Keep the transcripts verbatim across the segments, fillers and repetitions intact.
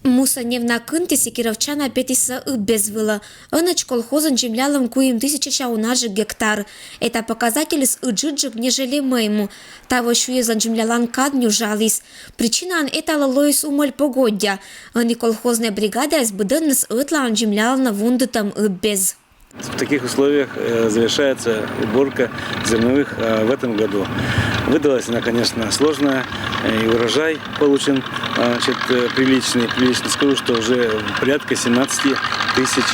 Муса Невна кынтіс и кировчана петіс ыббез вылӧ. Ӧнӧдз колхозын землялӧм куим тысячаысь унаджык гектар. Эта показательыс ыджыдджык, нежели мӧйму. Таво сюйӧзлӧн землялан кад нюжаліс. Причинаӧн эталӧ лоис умӧль погоддя. Ӧні колхознӧй бригадаыс быдӧнныс ӧтлаын землялана вундытӧм ыббез. В таких условиях э, завершается уборка зерновых э, в этом году. Выдалась она, конечно, сложная, э, и урожай получен э, значит, э, приличный, приличный. Скажу, что уже порядка семнадцати тысяч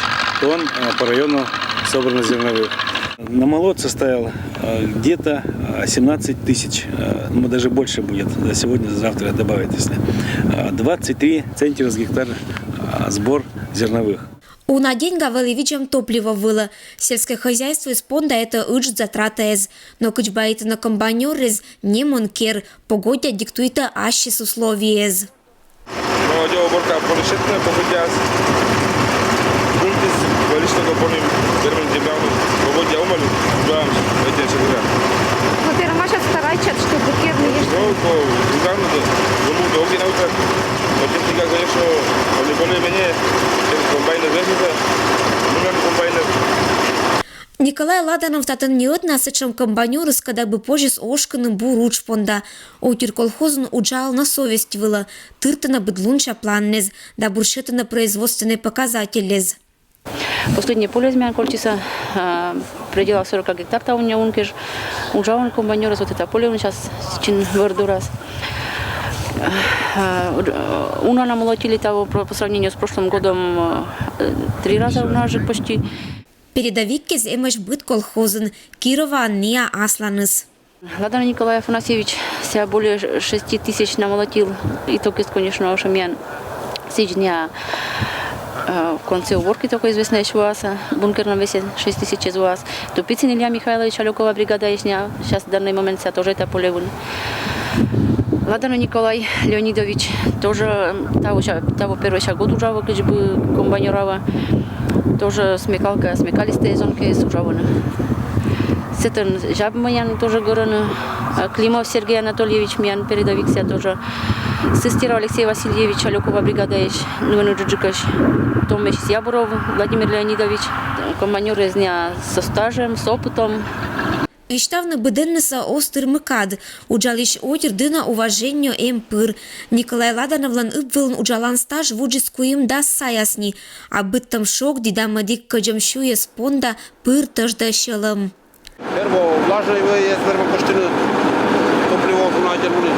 тонн э, по району собрано зерновых. Намолот составил э, где-то э, семнадцать тысяч, э, ну, даже больше будет, за сегодня, за завтра добавят, если. Э, двадцать три центнера с гектара э, сбор зерновых. Уна деньга вӧлі видзӧм топливо вылӧ. Сельскӧй хозяйствоыс понда этӧ ыджыд затратаэз. Но кыдз баитӧны комбайнёрыс, нем он кер, погоддя диктуйтӧ ассьыс условиеяс. Молодёжь уборка полишетная, погоддя. Кынтіс, вӧлі что-то понім, вермим землялы. Погоддя умӧль, уджалам, эти всегда. Во-первых, сейчас старайтчӧ, чтобы кер не ещё. Ну, по, недавно, да, ну, долгий наука. Вот техника, конечно, более-менее, комбайнер везде, номер комбайнер. Николай Ладанов татын не ӧтнас сэтшӧм комбайнёрыс, кодӧс бы позис ошкыны бур удж понда. Отир колхозын уджалӧны совесть вылӧ, тыртӧны быд лун чапланнас да бур сетӧны производственнӧй показательяс. Последнее поле миян кольччис, а, в пределах сорока гектар, таво ункӧд. Уджалӧны комбайнёрыс, вот это поле сейчас сэтшӧм вӧр дорас. А, уна намолотили таво по сравнению с прошлым годом э, три раза унаджык почти. Передовиккез эмӧсь быд колхозын, Кироваын ниа асланыс. Ладанов Николай Афанасьевич сійӧ более шести тысяч намолотил. Итог есть, конечно, ошӧмъян сідз ниа, э, в конце уборки только известно ещё вуас, бункерном весе шесть тысяч вуас. Тупицын Илья Михайлович, Алёкова бригадаысь ниа, сейчас в данный момент сійӧ тоже это поле вын. Ладанов Николай Леонидович тоже, м, таво, таво первойся год уджалӧ кыдз бы комбайнёрӧн. Тоже смекалка, смекалистӧй зонкаыс уджалӧны. Сэтӧн зяб миян тоже гӧрӧны. А, Климов Сергей Анатольевич, миян передовик сійӧ тоже. Сестеров Алексей Васильевич, Алёкова бригадаысь, ну, ыджыдджыкӧсь. Том эсь Ябуров Владимир Леонидович, комбайнёрыс ниа со стажем, с опытом. Висьтавны быдӧннысӧ оз тырмы кад. Уджалысь отир дына уваженнё эм пыр. Николай Ладановлӧн ыб вылын уджалан стаж вуджис куимдас саясни, а быдтӧм шогди да мӧдік кӧдзӧм сюйӧс понда пыр тӧждӧ сьӧлӧм. Первое, влажное, его есть, первое, костяное. Топливо, фунатер, муни.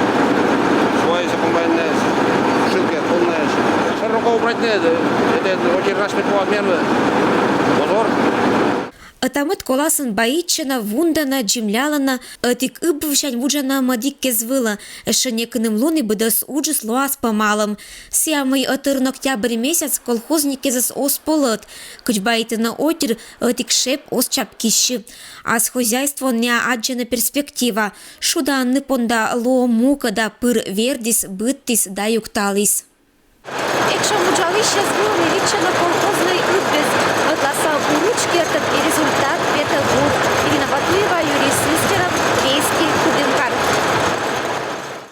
Свайся, комбайнная, сушилка, полная. Широко убрать надо. Это очень раз отмерно. Мотор. Ӧта-мӧд коласын баитчӧны, вундӧны, землялӧны, ӧтик ыб вывсянь вуджӧны мӧдіккез вылӧ. Ещӧ некыным лун и быдӧс уджыс лоас помалӧм. Сійӧ, мый ӧтырын октябрь месяц, колхозниккезӧс оз полӧт. Кыдз баитӧны, отир ӧтик шеп оз чапкиссьы. Ас хозяйствоын ниа аддзӧны перспектива. Шудаӧн ны понда лоӧ мукӧд, а пыр вердіс, быдтіс да юкталіс. Экшӧм уджалі